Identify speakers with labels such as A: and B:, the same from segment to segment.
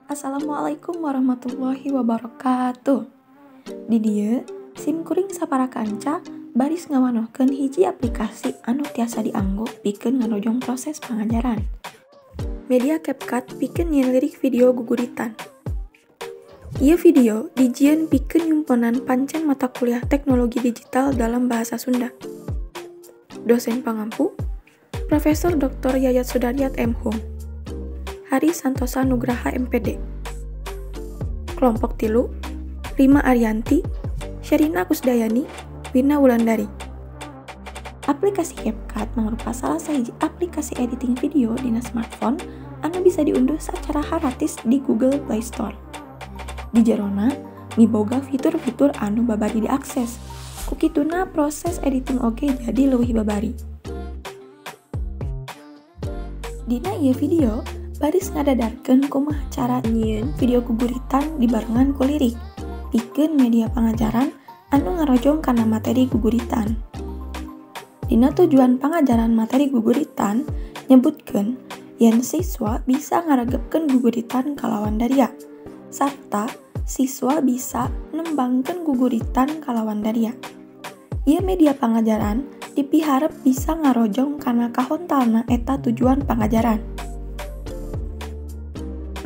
A: Assalamualaikum warahmatullahi wabarakatuh. Di dieu sim kuring sapara kanca baris ngawanohkeun hiji aplikasi anu tiasa dianggo pikeun ngarojong proses pangajaran. Media CapCut pikeun nyieun lirik video guguritan. Ieu video dijieun pikeun nyumponan pancen mata kuliah Teknologi Digital dalam Bahasa Sunda. Dosen pangampu Profesor Dr. Yayat Sudaryat M. Hum. Hari Santosa Nugraha MPD. Kelompok 3, Rima Arianti, Sherina Kusdayani, Wina Wulandari. Aplikasi CapCut mangrupa salah sahiji aplikasi editing video dina smartphone anu bisa diunduh sacara haratis di Google Play Store. Di jerona miboga fitur-fitur anu babari diakses. Ku kituna proses editing oge jadi leuwih babari. Dina ieu video baris ngadadarkeun kumaha cara nyieun video guguritan dibarengan ku lirik pikeun media pangajaran anu ngarojong kana materi guguritan. Dina tujuan pangajaran materi guguritan nyebutkeun yen siswa bisa ngaregepkeun guguritan kalawan daria sarta siswa bisa nembangkeun guguritan kalawan daria. Ieu media pangajaran dipiharep bisa ngarojong kana kahontalna eta tujuan pangajaran.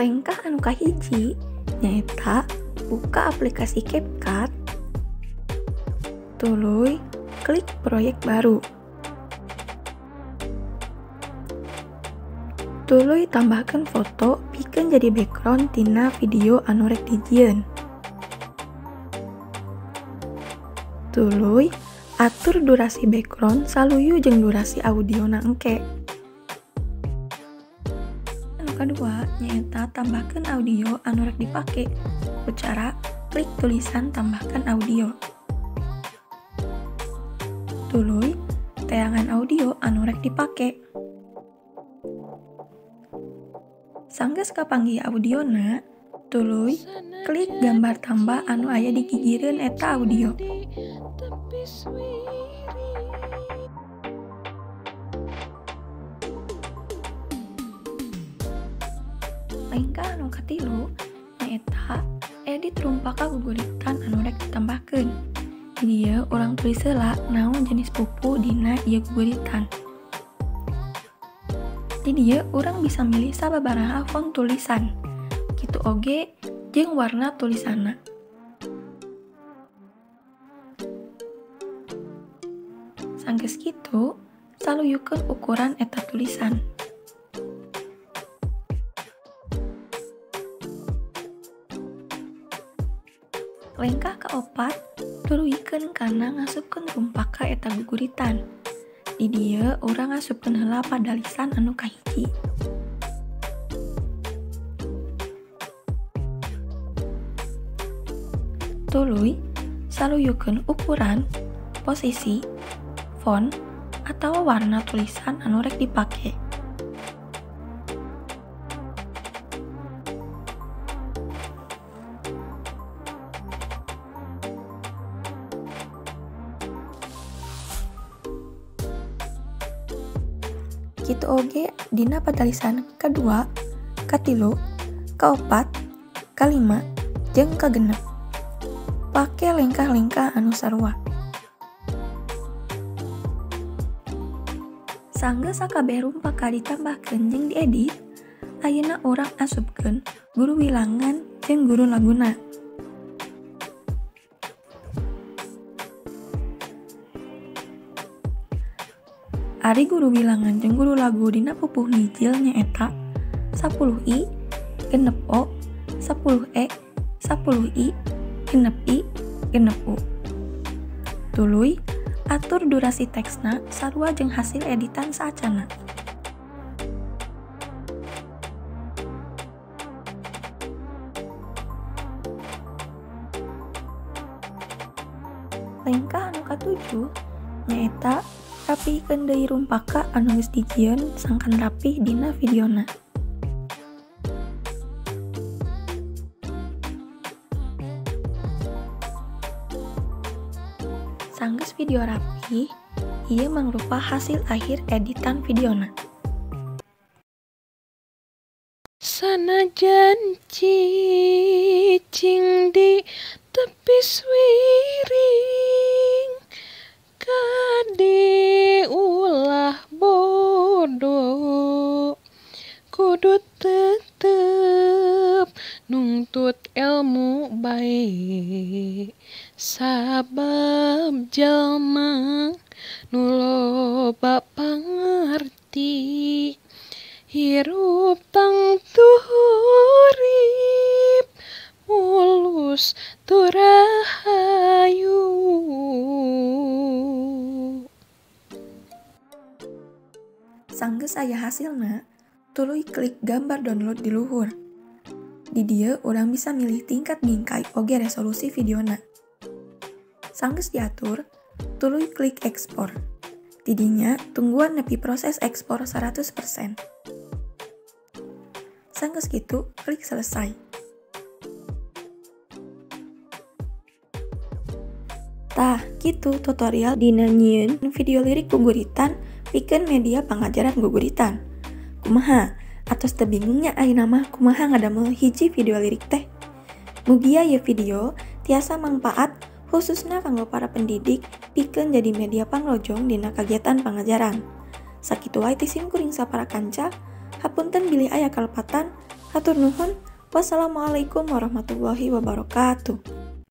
A: Lengkah anu kahiji nyaeta buka aplikasi CapCut, tuluy klik proyek baru, tuluy tambahkan foto pikeun jadi background tina video anu rek dijieun, tuluy atur durasi background saluyu jeung durasi audiona engke. Kedua, nyaeta tambahkan audio anu rek dipake ku cara klik tulisan tambahkan audio. Tuluy teangan audio anu rek dipake. Sanggeus kapanggih audiona, tuluy klik gambar tambah anu aya di gigireun eta audio. Lengkah anu katilu nyaeta edit rumpaka guguritan anu rek ditambahkeun. Di dieu urang tulis heula naon jenis pupu dina ieu guguritan. Di dieu urang bisa milih sababaraha font tulisan, kitu oge jeung warna tulisanna. Sanggeus kitu, saluyukeun ukuran eta tulisan. Lengkah kaopat, tuluykeun kana ngasupkeun rumpaka eta guguritan. Di dieu urang ngasupkeun heula padalisan anu kahiji. Tuluy saluyukeun ukuran, posisi, font, atawa warna tulisan anu rek dipake. Kitu oge dina padalisan kadua, katilu, kaopat, kalima, jeung kagenep. Pake lengkah-lengkah anu sarua. Sanggeus sakabeh rumpaka ditambahkeun jeung diedit, ayeuna urang asupkeun guru wilangan jeung guru laguna. Ari guru wilangan jeung guru lagu dina pupuh ngijil nyaeta 10i, 6o, 10e, 10i, 6i, 6u. Tuluy atur durasi teksna sarua jeung hasil editan saacana. Lengkah anu katujuh nyaeta rapihkeun deui rumpaka anu geus dijieun sangkan rapih dina videona. Sanggeus video rapih, ieu mangrupa hasil akhir editan videona.
B: Sanajan cicing di tepis wiring, kade ulah bodoh, kudu tetep nungtut ilmu bae, sabab jalma nu loba pangarti hirup tangtu hurip mulus tur rahayu.
A: Sanggeus aya hasilna, tuluy klik gambar download di luhur. Di dieu urang bisa milih tingkat bingkai oge resolusi videona. Sanggeus diatur, tuluy klik ekspor. Tidinya tungguan nepi proses ekspor 100%. Sanggeus kitu, klik selesai. Tah, kitu tutorial dina nyieun video lirik guguritan pikeun media pangajaran guguritan. Kumaha? Atos teu bingungnya ayeuna mah kumaha ngadamel hiji video lirik teh? Mugia ieu video tiasa mangpaat khususna kanggo para pendidik pikeun jadi media pangrojong dina kagiatan pangajaran. Sakitu wae ti sim kuring sapara kanca, hapunten bilih aya kalepatan, hatur nuhun. Wassalamualaikum warahmatullahi wabarakatuh.